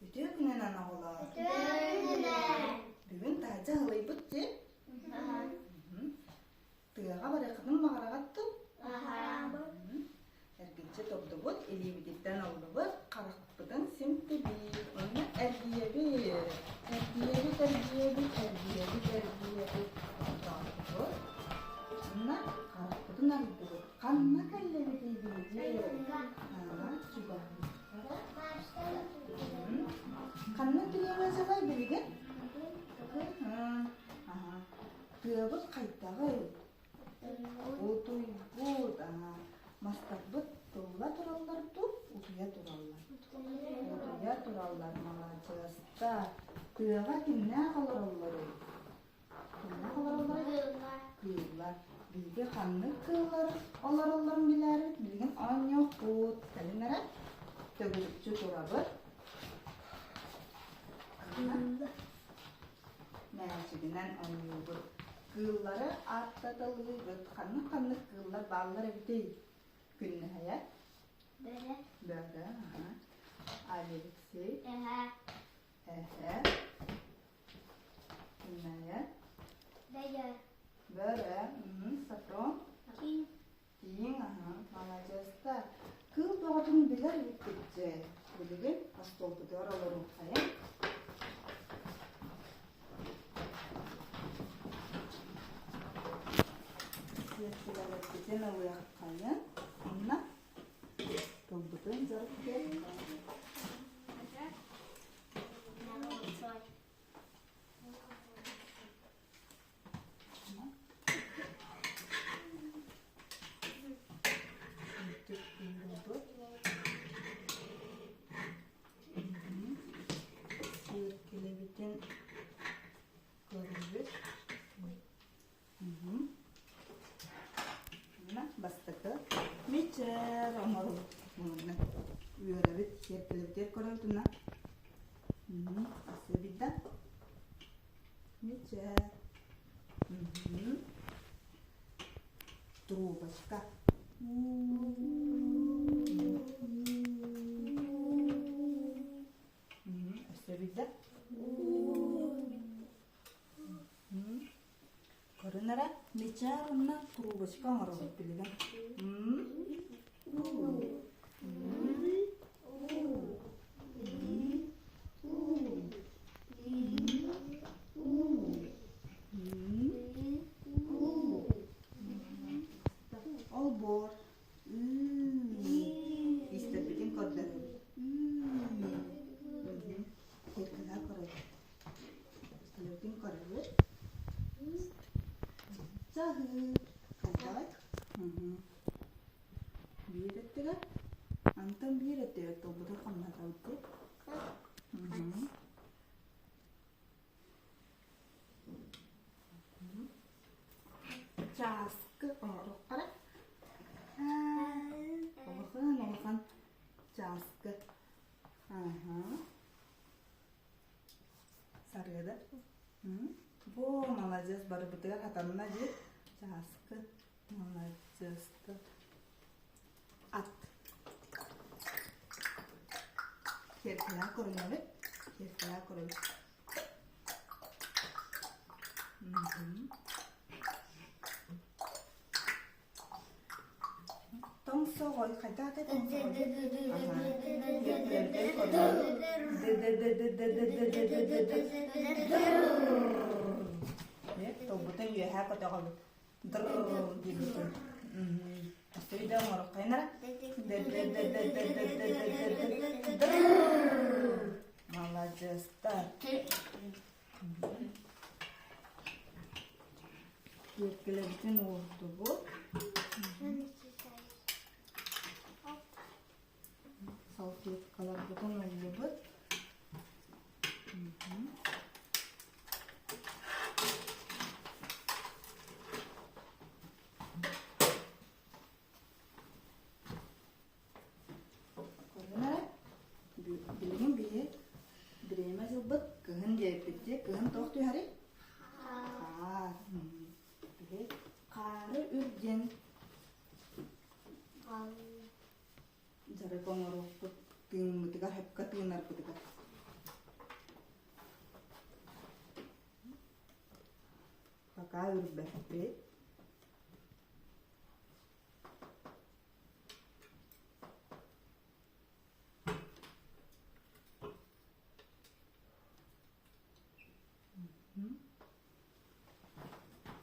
Үтүө күнүнэн оҕолоор. Үтүө күнүнэн. Бүгүн таһырдьа ыһылыйбыт дии. Тыаҕа барыаххытын баҕараҕыт дуу? Эргиччи турдубут, илиибититтэн ыллыбыт, харахпытын симтибит, уонна эргийэбит. Эргийэбит, эргийэбит, эргийэбит, эргийэбит. Тохтоотубут. Уонна харахпытын арыйдыбыт. Ханна кэллэбитий биһиги? Аа, чугаһыахха. Ханна тиийэн сылай билигин? Тыабыт хайдаҕый? Утуйбут, мастарбыт тылла тураллар дуу, утуйа тураллар? Утуйа тураллар, маладьыастар. Тыаҕа кимнээх олороллоруй? Кимнээх олороллоруй? Кыыллар. Биһиги ханнык кыыллар олороллорун билээрибит билигин оонньуохпут. Кэлин эрэ төгүрүччү турабыт. Мээчигинэн оонньуубут. Кыыллары ааттаталыыбыт. Ханнык-ханнык кыыллар бааллар эбитий? Күннэһэйэ? Бөрө. Бөрө, аха. Алексей? Эһэ. Эһэ. Күннэйэ? Бөрө. Бөрө, Сафрон? Тииҥ. Тииҥ, аха, маладьыастар. Кыыл бөҕөтүн билэр эбиккит дьэ. Билигин остуолбутугар олоруоххайыҥ. Сиэркилэлэрбитин ылыаххайыҥ. Онно тылбытын дьарыктыахха. Сиэркилэбитин көрөбүт. Бастакы мичээр оҥоробут. Үөрэбит, сиэркилэбитигэр көрөбүт уонна Өссө да Мичээр. Трубочка. Өссө да Көрүн эрэ, мичээр уонна трубочка оҥоробут билигин. Олбуор. Истэрбитин көрдөрөбүт. Сиргэнэ көрөбүт. Истэрбитин көрөбүт. Чаһыы. Хайдаҕый? Биир өттүгэр, антон биир өттүгэр тылбытын хамнатабыт дии. Чааскы оҥоруоххара. Улахан улахан чааскы. Сарыада. Бу маладьыас барыбытыгар хатанна дии. Чааскы. Маладьыастар. Ат. Сиэркилэҕэ көрүнэбит. Сиэркилэҕэ көрөбүт. Тоҥсоҕой хайдах этэй тоҥсоҕой? Толбутун үөһээ көтөҕөбүт. Диэбитин. Өссө оҥоруоххайнара. Маладьыастар. Сиэркилэбитин уурдубут. Салфеткаларбытын ыллыбыт. Билигин биһи бириэмэ дьылбыт кыһын диэбиппит дии. Кыһын туох түһэрий? Хаар. Биһи хаары үр диэн дьарык оҥоруохпут тыыммытыгар сөпкө тыынарбытыгар. Пока үрбэппит.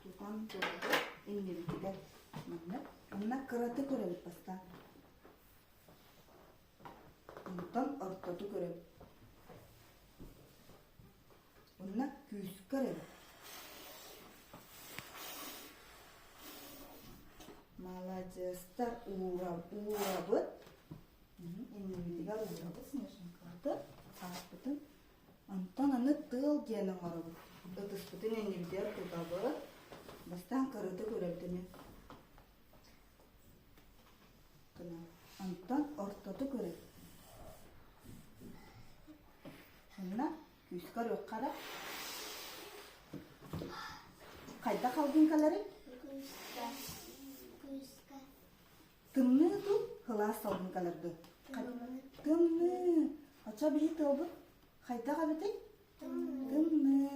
Тутан турабыт иннибитигэр маннык. Онно кыратык көрөбүт бастаан. Онтон ортоту көрөбүт. Онно күүскэ эрэбит. Маладьыастар уурабыт. Иннибитигэр уурабыт снежинкабытын, ааспытын. Онтон аны тыал диэн оҥоробут. Ытыспытын иннибитигэр тутабыт. Бастаан кырытык үрэбит эмиэ. Онтон ортоту көрөр. Онно күүскэ өрүөххэ эрэ. Хайдах алгын кэлэрий? Күүскэ. Күүскэ. Тымныы дуу, сылаас салгын кэлэр дуу? Тымныы. Оччо биһи тыалбыт хайдах эбитий? Тымныы.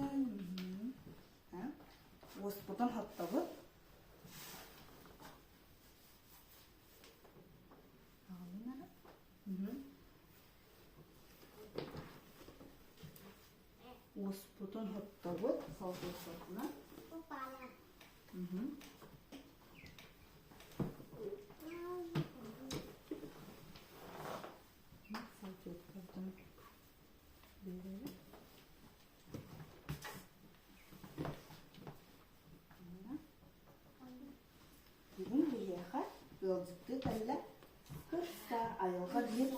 Уоспутун хоттобут. Уоспутун хоттобут, салгылсатынан. Салфеткабытын биэрэбит. Бүгүн биһиэхэ ыалдьыттыы кэллэ кырса айылҕа биир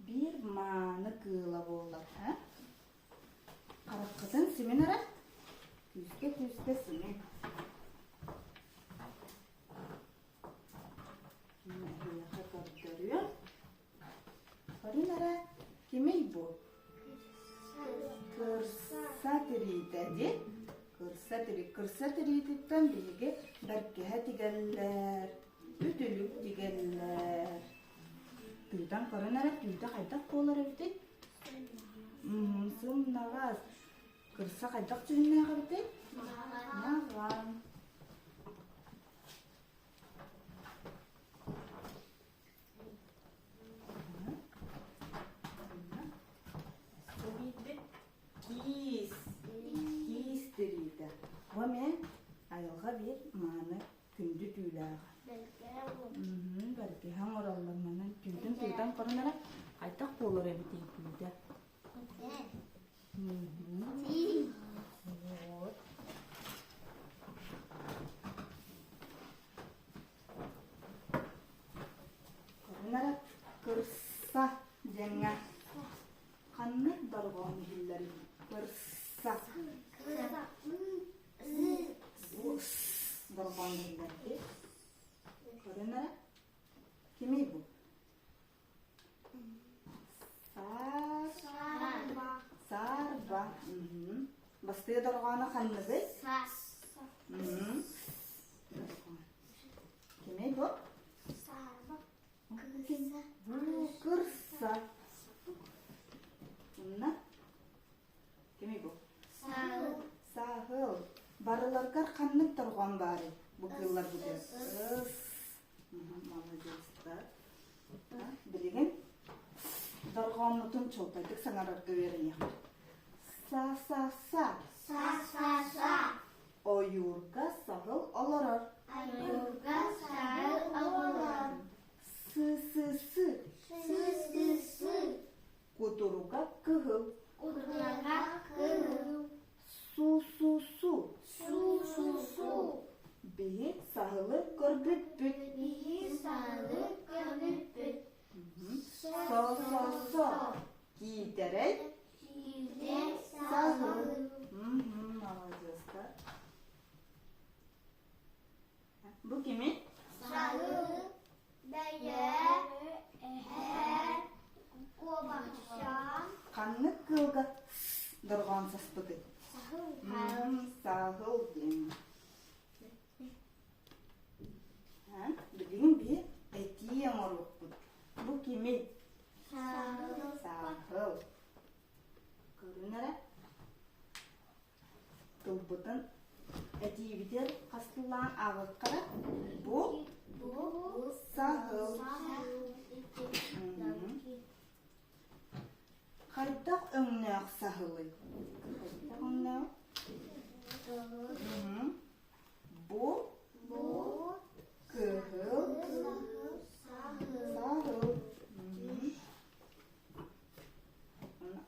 биир мааны кыыла буолар һэ Хараххытын симин эрэ күүскэ-күүскэ симин Эһиэхэ көрдөрүөм Көрүн эрэ кимий бу Кырса тириитэ дии. Кырса тири кырса тириититтэн биһиги бэргэһэ тигэллэр, үтүлүк тигэллэр. Тыытан көрөн эрэ түүтэ хайдах буолар эбитий? Сымнаҕас. Кырса хайдах дьүһүннээх эбитий? Маҕан. Киис, киис тириитэ. Бу эмиэ айылҕа биир мааны күндү түүлээҕэ. Бэргэһэ оҥороллор манан түүтүн тыытан көрөн эрэ хайдах буолар эбитий түүтэ. Вот. Көрүнэрэ кырса диэҥҥэ ханнык дорҕоон иһиллэрий? Кырса. Ус дорҕоон иһиллэр дии. Көрүнэрэ кимий бу? Саар. Саарба. Бастыа дорҕооно ханныгый? Кимий бу? Саарба. Бу кырса. Онно кимий бу? Саһыл. Саһыл. Барыларгар ханнык дорҕоон баарый? Бу кыыллар бутуйар. Ыс. Молодецтар. Билигин дорҕооммутун чуолкайдык саҥарарга үөрэниэхпит. Са-са-са. Са-са-са. Ойуурга саһыл олорор. Ойуурга саһыл олорор. Сы-сы-сы. Сы-сы-сы. Кутуруга кыһыл. Кутуруга кыһыл. Су-су-су. Су-су-су. Биһи саһылы көрбүппүт. Биһи саһылы көрбүппүт. Со-со-со. Киитэрэй. Киитэрэй саһыл. Молодецтар. Бу кими? Саһыл. Бэйэ. Эһэ. Куобахчаан. Ханнык кыылга дорҕоон саспытый? Саһыл. Саһыл диэн. Билигин биһи этии оҥоруохпут. Бу кимий? Саһыл. Саһыл. Көрүн эрэ. Тылбытын. Этиибитин хас тыллаан ааҕыаххара? Бу саһыл. Хайдах өҥнөөх саһылый? Хайдах өҥнөөх? Бу кыһыл саһыл.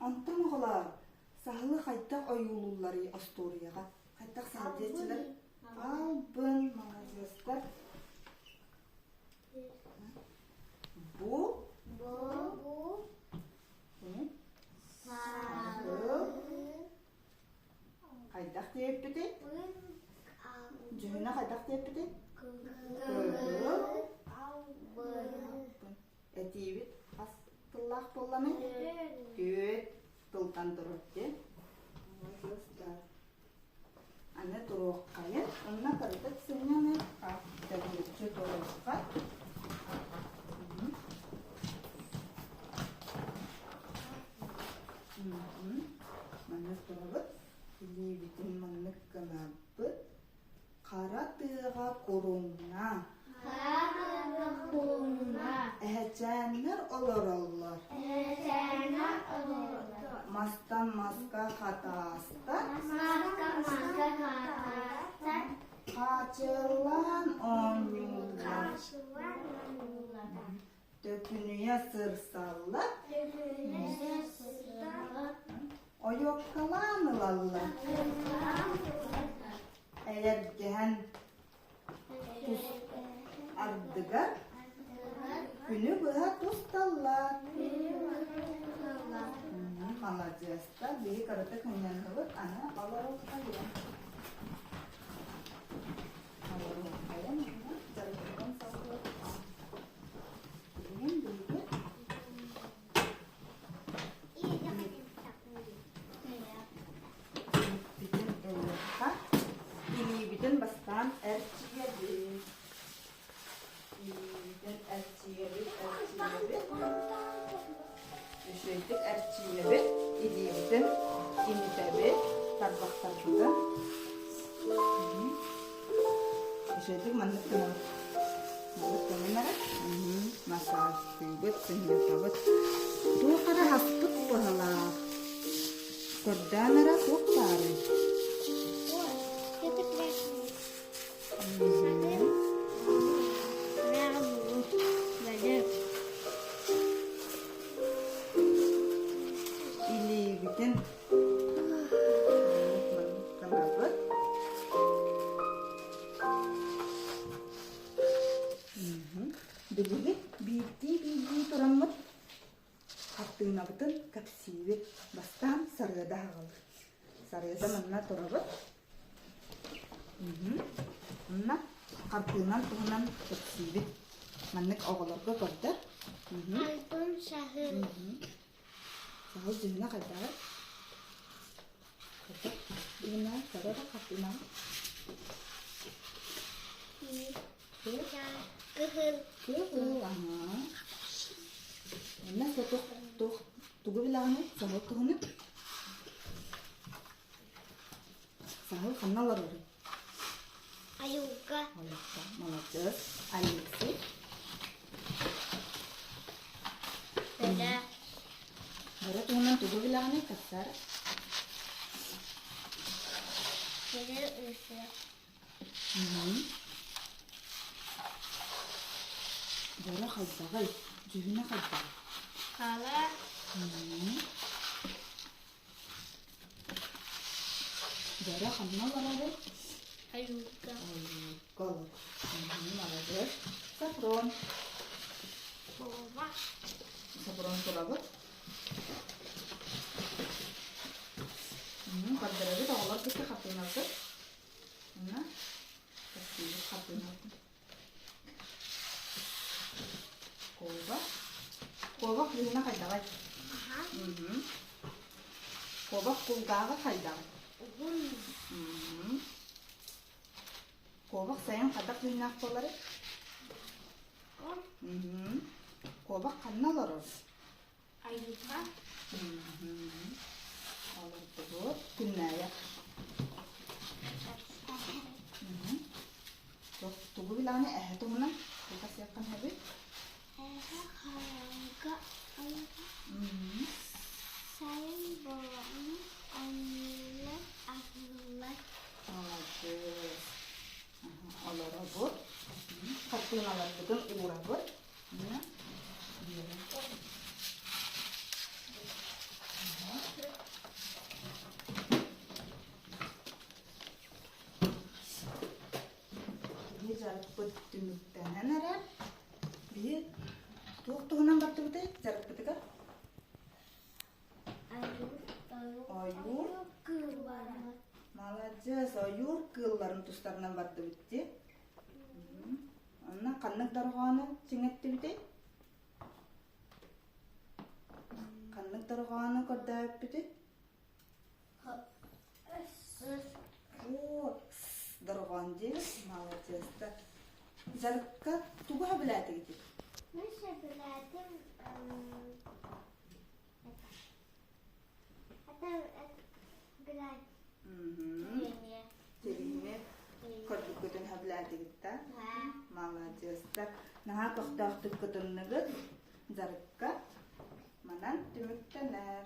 Онтон оҕолоор, саһылы хайдах ойуулуулларый остуоруйаҕа? Хайдах саһыл диэччилэр? Албын, маладьыастар. Бу саһыл хайдах диэппитий? Дьүһүнэ хайдах диэппитий? Кыһыл Этиибит хас тыллаах буолланый? Түөрт тылтан турар дии. Аны туруоххайын, онно кырдык сынньаныахха, төгүрүччү туруохха. Маннык турабыт. Илиибитин маннык гынабыт. Хара тыаҕа куруҥҥа Эһэчээннэр олороллор. Мастан маска хатаастар. Хаачыллаан оонньууллар. Төкүнүйэ сырсаллар. Ойуоккалаан ылаллар. Эйэргэһэн тус ардыгар күнү быһа тусталлар. Маладьыастар, биһи кыратык мунньанныбыт, аны олоруоххайын. Олоруоххайын, дьарыктарын салгыахха. Билигин биһиги Илиибитин ылыахха. Илиибитин бастаан эрчийэбит. Илиибитин эрчийэбит, эрчийэбит. Үчүгэйдик эрчийэбит. Илиибитин имитэбит, тарбахтарбытын. Үчүгэйдик маннык гынабыт. Маннык гынан эрэ. Массажтыыбыт, сынньатабыт. Туох эрэ аспыт быһалаах. Көрдөөн эрэ туох баарый? Илиибитин гынабыт. Билигин биирдии-биирдии тураммыт хартыынабытын кэпсиибит. Бастаан сарыада аҕалар. Сарыада манна турабыт. Манна хартыынан туһунан кэпсиибит. Маннык оҕолорго көрдөр. Альбом саһыл. Саһыл дьүһүнэ хайдаҕый? Хайдах? Дьүһүнэ көрөр хартыынаҕа? Кыһыл. Кыһыл, аһаа. Онно туох туох тугу билэҕиний? Саһыл туһунан? Саһыл ханна олорорый? Айылга. Айылга. Молодец. Алексей. Бөрө. Бөрө туһунан тугу билэҕиний? Кэпсээр. Бөрө ысыах. Бөрө хайдаҕый? Дьүһүнэ хайдаҕый? Хала. Бөрө ханна олорорый? Ойуурга. Ойуурга олорор. Молодец. Сафрон. Буола. Сафрон турабыт. Көрдөрөбүт оҕолор кытта хартыынабыт. Уонна кэпсиибит хартыынабытын. Куобах. Куобах дьүһүнэ хайдаҕай? Куобах кулгааҕа хайдаҕай? Уһун. Куобах сайын хайдах дьүһүннээх буоларый? Куобах ханна олорор? Айылҕа. Олордубут. Күннээйэх. кэллэҕинэ эһэ туһунан тута сиэххин сөбүй? Эһэ хараҥа айаҕа сайын болоҕун анньыылар аһыыллар. Молодец. Олоробут. Хартыыналарбытын уурабыт. Биһи дьарыкпыт түмүктэнэн эрэр. Биһи туох туһунан бардыбытый дьарыкпытыгар? Ойуур. Маладьыас, ойуур кыылларын тустарынан бардыбыт дии. Онно ханнык дорҕоону чиҥэттибитэй? Ханнык дорҕоону көрдөөбүппүтүй? Оо, дорҕоон дии, маладьыастар. Дьарыкка тугу сөбүлээтигитий? Мин сөбүлээтим это это Тириини көрбүккүтүн сөбүлээтигит да? Маладьыастар. Наһаа көхтөөхтүк кытынныгыт дьарыкка. Манан түмүктэнэр.